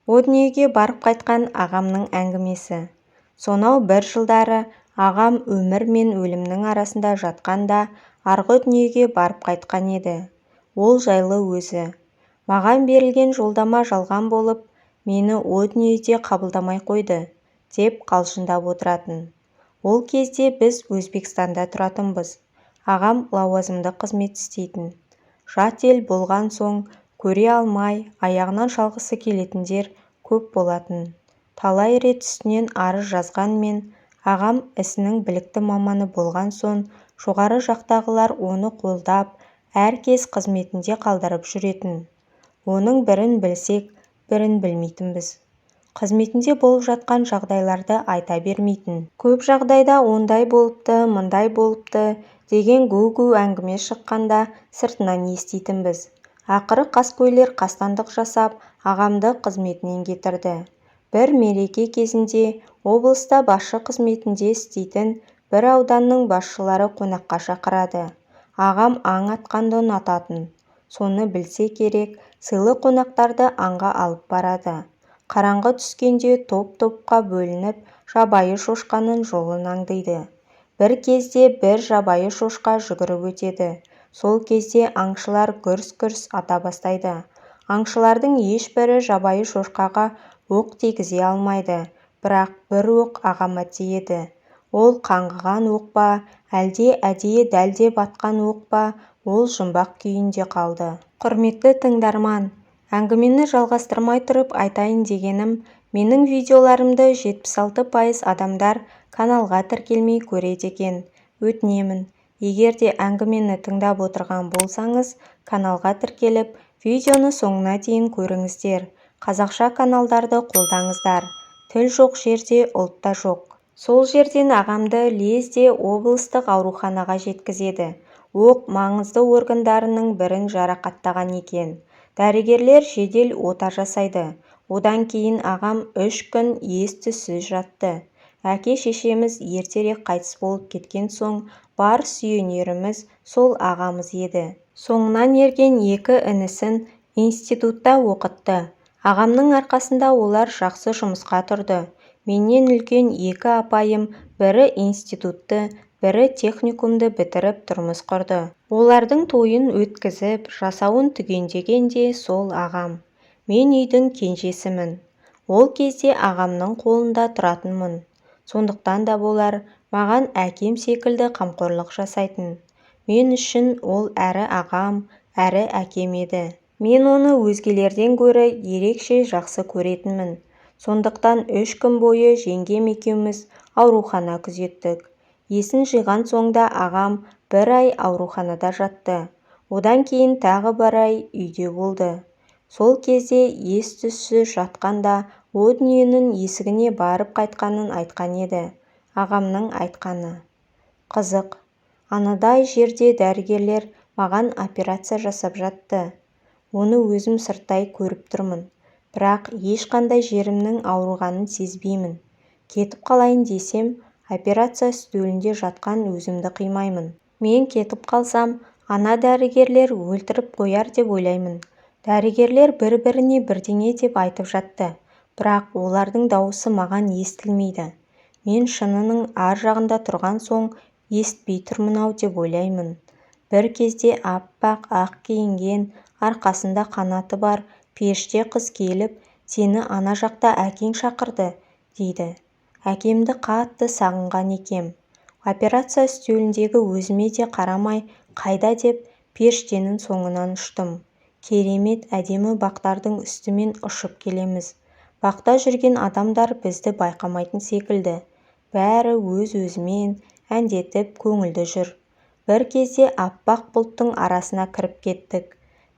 О дүниеге барып қайтқан ағамның әңгімесі. Сонау бір жылдары ағам өмір мен өлімнің арасында жатқанда арғы дүниеге барып қайтқан еді. Ол жайлы өзі: "Маған берілген жолдама жалған болып, мені о дүниеде қабылдамай қойды", – деп қалжыңдап отыратын. Ол кезде біз Өзбекстанда тұратынбыз. Ағам лауазымды қызмет істейтін. Жат ел болған соң көре алмай, аяғынан шалғысы келетіндер көп болатын. Талай рет үстінен арыз жазғанмен, ағам ісінің білікті маманы болған соң жоғары жақтағылар оны қолдап, әркез қызметінде қалдырып жүретін. Оның бірін білсек, бірін білмейтінбіз. Қызметінде болып жатқан жағдайларды айта бермейтін. Көп жағдайда ондай болыпты, мындай болыпты деген гу-гу әңгіме шыққанда сыртынан еститінбіз. Ақыры қаскөйлер қастандық жасап, ағамды қызметінен кетірді. Бір мереке кезінде облыста басшы қызметінде істейтін бір ауданның басшылары қонаққа шақырады. Ағам аң атқанды ұнататын. Соны білсе керек, сыйлы қонақтарды аңға алып барады. Қараңғы түскенде топ-топқа бөлініп, жабайы шошқаның жолын аңдиды. Бір кезде бір жабайы шошқа жүгіріп өтеді. Сол кезде аңшылар гүрс-гүрс ата бастайды. Аңшылардың ешбірі жабайы шошқаға оқ тигізе алмайды, бірақ бір оқ ағама тиеді. Ол қаңғыған оқ па, әлде әдейі дәлдеп атқан оқ па, ол жұмбақ күйінде қалды. Құрметті тыңдарман, әңгімені жалғастырмай тұрып айтайын дегенім, менің видеоларымды 76% адамдар каналға тіркелмей көреді екен. Өтінемін, егер де әңгімені тыңдап отырған болсаңыз, каналға тіркеліп, видеоны соңына дейін көріңіздер. Қазақша каналдарды қолдаңыздар. Тіл жоқ жерде ұлт та жоқ. Сол жерден ағамды лезде облыстық ауруханаға жеткізеді. Оқ маңызды органдарының бірін жарақаттаған екен. Дәрігерлер жедел ота жасайды. Одан кейін ағам 3 күн ес-түссіз жатты. Әке-шешеміз ертерек қайтыс болып кеткен соң бар сүйенеріміз сол ағамыз еді. Соңынан ерген екі інісін институтта оқытты. Ағамның арқасында олар жақсы жұмысқа тұрды. Менен үлкен екі апайым бірі институтты, бірі техникумды бітіріп тұрмыс құрды. Олардың тойын өткізіп, жасауын түгендеген де сол ағам. Мен үйдің кенжесімін. Ол кезде ағамның қолында тұратынмын. Сондықтан да болар, маған әкем секілді қамқорлық жасайтын. Мен үшін ол әрі ағам, әрі әкем еді. Мен оны өзгелерден гөрі ерекше жақсы көретінмін. Сондықтан 3 күн бойы жеңгем екеуміз аурухана күзеттік. Есін жиған соң да ағам бір ай ауруханада жатты. Одан кейін тағы бір ай үйде болды. Сол кезде ес-түссіз жатқанда о дүниенің есігіне барып қайтқанын айтқан еді. Ағамның айтқаны. Қызық, анадай жерде дәрігерлер маған операция жасап жатты. Оны өзім сырттай көріп тұрмын. Бірақ ешқандай жерімнің ауырғанын сезбеймін. Кетіп қалайын десем, операция үстелінде жатқан өзімді қимаймын. Мен кетіп қалсам, ана дәрігерлер өлтіріп қояр деп ойлаймын. Дәрігерлер бір-біріне бірдеңе деп айтып жатты, бірақ олардың дауысы маған естілмейді. Мен шынының ар жағында тұрған соң естпей тұрмын-ау деп ойлаймын. Бір кезде аппақ ақ киінген, арқасында қанаты бар періште қыз келіп, сені ана жақта әкең шақырды, дейді. Әкемді қатты сағынған екем. Операция үстеліндегі өзіме де қарамай қайда деп періштенің соңынан ұштым. Керемет әдемі бақтардың үстімен ұшып келеміз. Бақта жүрген адамдар бізді байқамайтын секілді. Бәрі өз-өзімен әндетіп көңілді жүр. Бір кезде аппақ бұлттың арасына кіріп кеттік.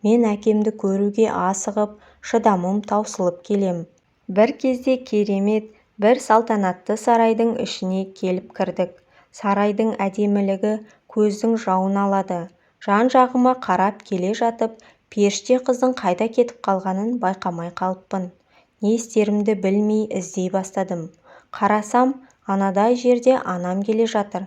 Мен әкемді көруге асығып, шыдамым таусылып келем. Бір кезде керемет бір салтанатты сарайдың ішіне келіп кірдік. Сарайдың әдемілігі көздің жауын алады. Жан-жағыма қарап келе жатып, періште қыздың қайда кетіп қалғанын байқамай қалыппын. Не істерімді білмей іздей бастадым. Қарасам, анадай жерде анам келе жатыр.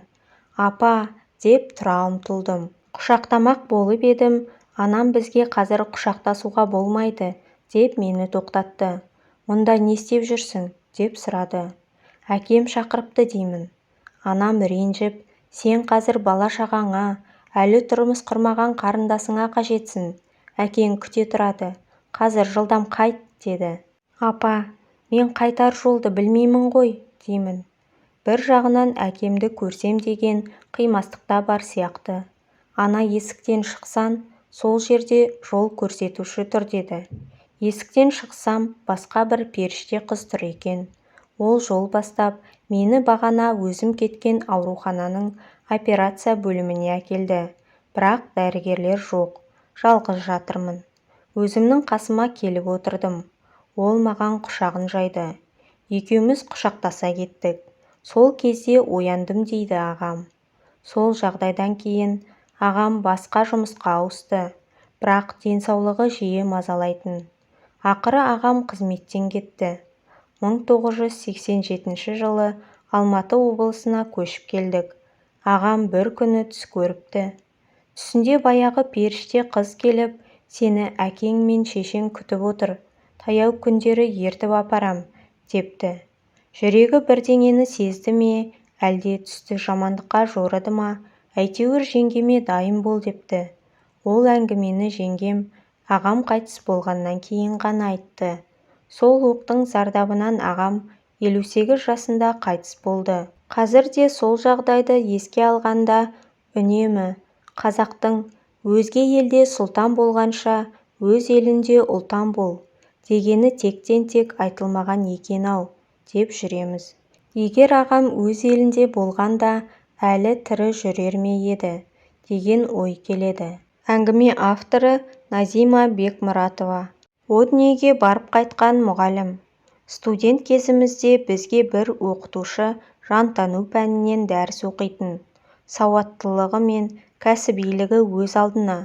Апа, деп тұра ұмтылдым. Құшақтамақ болып едім, анам бізге қазір құшақтасуға болмайды, деп мені тоқтатты. Мұнда не істеп жүрсің?» деп сұрады. Әкем шақырыпты деймін. Анам ренжіп, «Сен қазір бала-шағаңа, әлі тұрмыс құрмаған қарындасыңа қажетсің. Әкең күте тұрады. Қазір жылдам қайт», деді. «Апа, мен қайтар жолды білмеймін ғой», деймін. Бір жағынан әкемді көрсем деген қимастық та бар сияқты. Ана есіктен шықсаң, сол жерде жол көрсетуші тұр деді. Есіктен шықсам, басқа бір періште қыз тұр екен. Ол жол бастап, мені бағана өзім кеткен аурухананың операция бөліміне әкелді. Бірақ дәрігерлер жоқ, жалғыз жатырмын. Өзімнің қасыма келіп отырдым. Ол маған құшағын жайды. Екеуміз құшақтаса кеттік. Сол кезде ояндым дейді ағам. Сол жағдайдан кейін ағам басқа жұмысқа ауысты. Бірақ денсаулығы жиі мазалайтын. Ақыры ағам қызметтен кетті. 1987 жылы Алматы облысына көшіп келдік. Ағам бір күні түс көріпті. Түсінде баяғы періште қыз келіп, «Сені әкең мен шешең күтіп отыр, таяу күндері ертіп апарам», депті. Жүрегі бірдеңені сезді ме, әлде түсті жамандыққа жорыды ма, әйтеуір жеңгеме дайын бол депті. Ол әңгімені жеңгем ағам қайтыс болғаннан кейін ғана айтты. Сол оқтың зардабынан ағам 58 жасында қайтыс болды. Қазір де сол жағдайды еске алғанда үнемі, қазақтың «Өзге елде сұлтан болғанша, өз елінде ұлтан бол» дегені тектен-тек айтылмаған екен-ау деп жүреміз. Егер ағам өз елінде болғанда әлі тірі жүрер ме еді деген ой келеді. Әңгіме авторы Назима Бекмұратова. О дүниеге барып қайтқан мұғалім. Студент кезімізде бізге бір оқытушы жантану пәнінен дәріс оқитын. Сауаттылығы мен кәсібилігі өз алдына,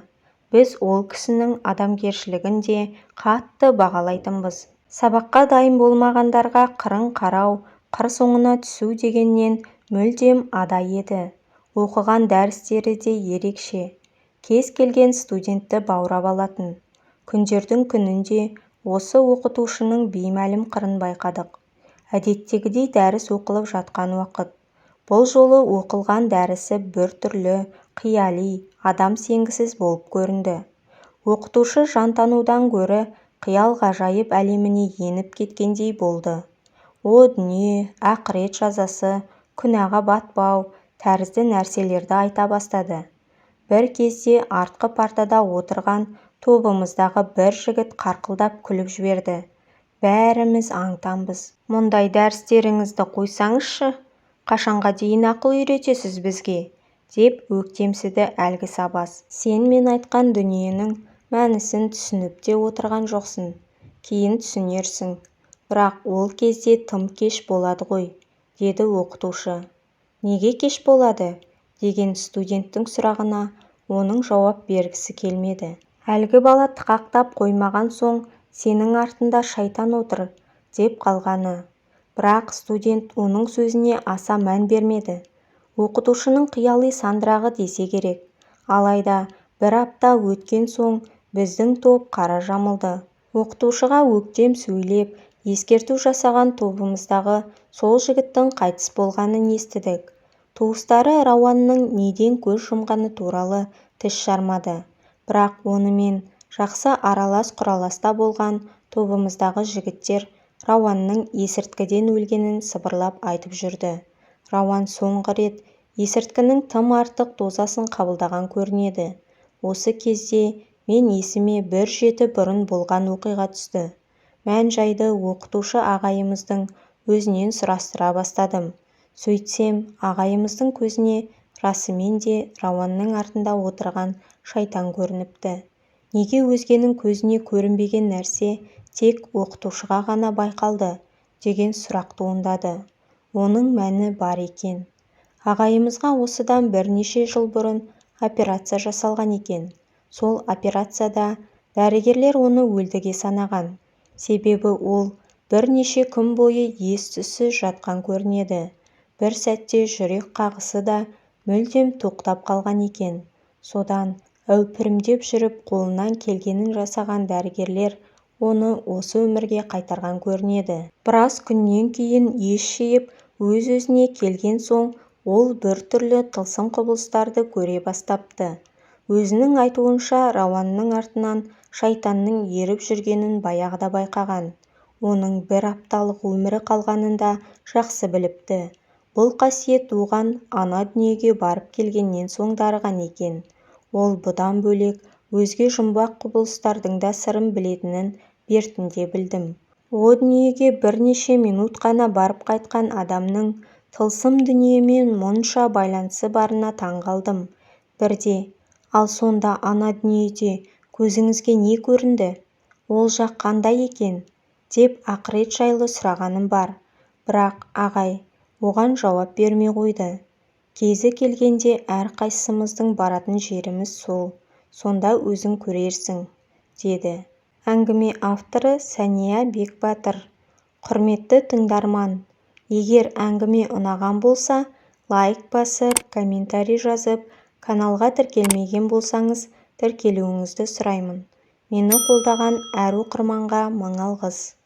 біз ол кісінің адамгершілігін де қатты бағалайтынбыз. Сабаққа дайын болмағандарға қырын қарау, қыр соңына түсу дегеннен мүлдем ада еді. Оқыған дәрістері де ерекше. Кез келген студентті баурап алатын. Күндердің күнінде осы оқытушының беймәлім қырын байқадық. Әдеттегідей дәріс оқылып жатқан уақыт. Бұл жолы оқылған дәрісі біртүрлі, қияли, адам сенгісіз болып көрінді. Оқытушы жантанудан гөрі қиял-ғажайып әлеміне еніп кеткендей болды. О дүние, ақырет жазасы, күнәға батпау тәрізді нәрселерді айта бастады. Бір кезде артқы партада отырған тобымыздағы бір жігіт қарқылдап күліп жіберді. Бәріміз аң-таңбыз. «Мұндай дәрістеріңізді қойсаңызшы, қашанға дейін ақыл үйретесіз бізге?» деп өктемсіді әлгі сабаз. «Сен мен айтқан дүниенің мәнісін түсініп те отырған жоқсың, кейін түсінерсің. Бірақ ол кезде тым кеш болады ғой», деді оқытушы. «Неге кеш болады?» деген студенттің сұрағына оның жауап бергісі келмеді. Әлгі бала тықақтап қоймаған соң «Сенің артында шайтан отыр» деп қалғаны. Бірақ студент оның сөзіне аса мән бермеді. Оқытушының қияли сандырағы десе керек. Алайда бір апта өткен соң біздің топ қара жамылды. Оқытушыға өктем сөйлеп, ескерту жасаған тобымыздағы сол жігіттің қайтыс болғанын естідік. Туыстары Рауанның неден көз жұмғаны туралы тіс жармады. Бірақ онымен жақсы аралас-құраласта болған тобымыздағы жігіттер Рауанның есірткіден өлгенін сыбырлап айтып жүрді. Рауан соңғы рет есірткінің тым артық дозасын қабылдаған көрінеді. Осы кезде мен есіме бір жеті бұрын болған оқиға түсті. Мән-жайды оқытушы ағайымыздың өзінен сұрастыра бастадым. Сөйтсем, ағайымыздың көзіне расымен де Рауанның артында отырған шайтан көрініпті. Неге өзгенің көзіне көрінбеген нәрсе тек оқытушыға ғана байқалды деген сұрақ туындады. Оның мәні бар екен. Ағайымызға осыдан бірнеше жыл бұрын операция жасалған екен. Сол операцияда дәрігерлер оны өлдіге санаған. Себебі ол бірнеше күн бойы ес-түссіз жатқан көрінеді. Бір сәтте жүрек қағысы да мүлдем тоқтап қалған екен. Содан әупірімдеп жүріп қолынан келгенін жасаған дәрігерлер оны осы өмірге қайтарған көрінеді. Біраз күннен кейін ес жиып, өз-өзіне келген соң ол біртүрлі тылсым құбылыстарды көре бастапты. Өзінің айтуынша, Рауанның артынан шайтанның еріп жүргенін баяғыда байқаған. Оның бір апталық өмірі қалғанын да жақсы біліпті. Бұл қасиет оған ана дүниеге барып келгеннен соң дарыған екен. Ол бұдан бөлек өзге жұмбақ құбылыстардың да сырын білетінін бертінде білдім. О дүниеге бірнеше минут қана барып қайтқан адамның тылсым дүниемен мұнша байланысы барына таң қалдым. Бірде: Ал сонда ана дүниеде көзіңізге не көрінді? Ол жақ қандай екен? Деп ақырет жайлы сұрағаным бар. Бірақ ағай оған жауап бермей қойды. Кезі келгенде әрқайсымыздың баратын жеріміз сол, сонда өзің көрерсің, деді. Әңгіме авторы Сәния Бекбатыр. Құрметті тыңдарман, егер әңгіме ұнаған болса, лайк басып, комментарий жазып, каналға тіркелмеген болсаңыз, тіркелуіңізді сұраймын. Мені қолдаған әр оқырманға мың алғыс.